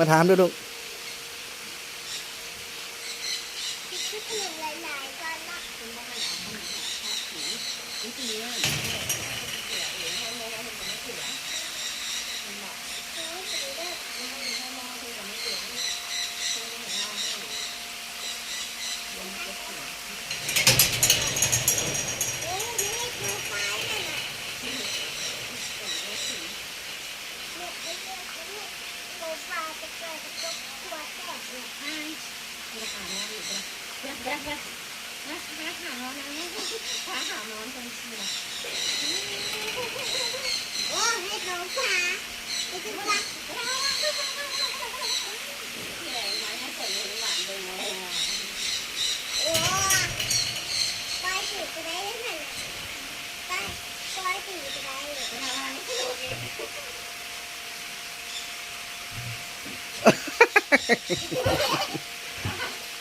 ມາຖາມດູລູກ.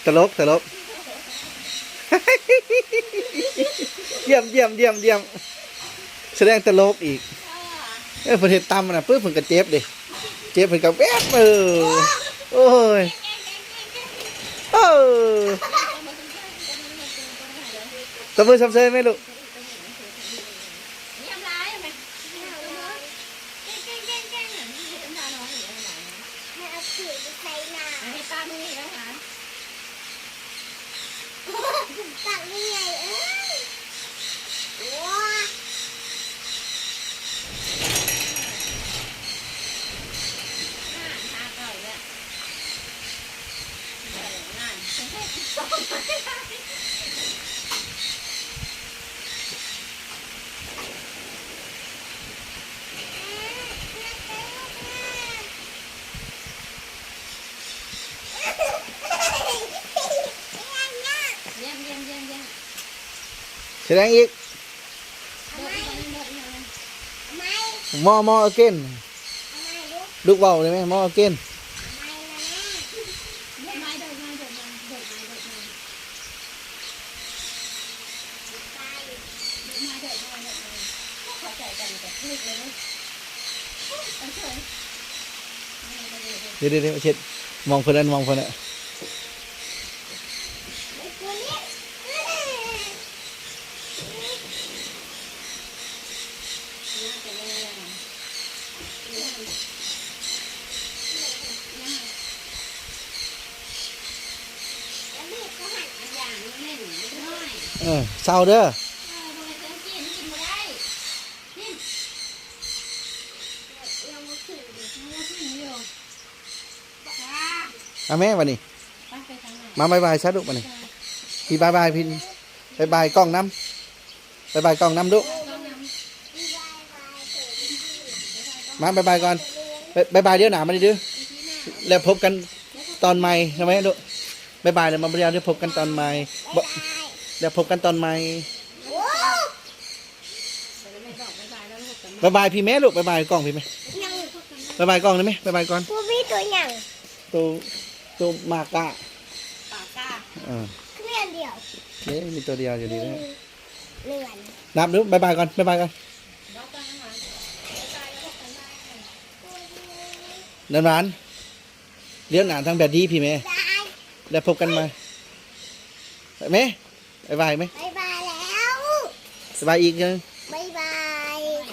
ຕະຫຼົກ ຕະຫຼົກ ຢ້ຽມ ຢ້ຽມ ຢ້ຽມ ຢ້ຽມ ສະແດງຕະຫຼົກອີກ. ເອີ ເພິ່ນເຮັດຕຳນະ ປຶບ ເພິ່ນກໍເຈັບເດ້ ເຈັບ ເພິ່ນກໍແວບ ເອີ ໂອ້ຍ ເອີ ຕະມືຊຳເຊີຍແມ່ລູກ. ສະແດງອີກ. ມໍ ມໍ again. ລູກເວົ້າໄດ້ໄໝ? ມໍ again. ດຽວໆໆ ເຊັດ ມອງເພິ່ນນັ້ນ ມອງເພິ່ນນະ. ເອີ ເຊົາເດີ. ເອົາແມ່ ບາດນີ້ ມາບາຍບາຍຊະລູກ ບາດນີ້ ພີ່ບາຍບາຍ ພີ່ບາຍບາຍກ້ອງນຳ. ບາຍບາຍກ້ອງນຳດຸ. ມາບາຍບາຍກ່ອນ. ບາຍບາຍດຽວໜ້າມາດີໆ ແລ້ວພົບກັນຕອນໃໝ່ ໃຊ່ໄໝລູກ? ບາຍບາຍແລ້ວມາດຽວ ດຽວພົບກັນຕອນໃໝ່. ບາຍບາຍ ແລ້ວພົບກັນຕອນໃໝ່. ບາຍບາຍພີ່ແມ່ລູກ. ບາຍບາຍກ້ອງພີ່ແມ່. ບາຍບາຍກ້ອງໄດ້ໄໝ? ບາຍບາຍກ່ອນ. ບໍ່ມີຕົວຫຍັງ. ໂຕ ໂຕໝາກາ ປາກາ ເອີ ມີອັນດຽວ ເດ້ ມີຕົວດຽວຢູ່ນີ້ເດ້. ອືມ ເລື່ອນ ນັບດູ ບາຍບາຍກ່ອນ ບາຍບາຍກ່ອນ. ນ້ຳຫວານ ດຽວໜ້າທາງແບດດີພີ່ແມ່ ໄດ້ພົບກັນໃໝ່ແມ່. ບາຍບາຍແມ່ ບາຍບາຍແລ້ວ ບາຍບາຍອີກເທື່ອໜຶ່ງ.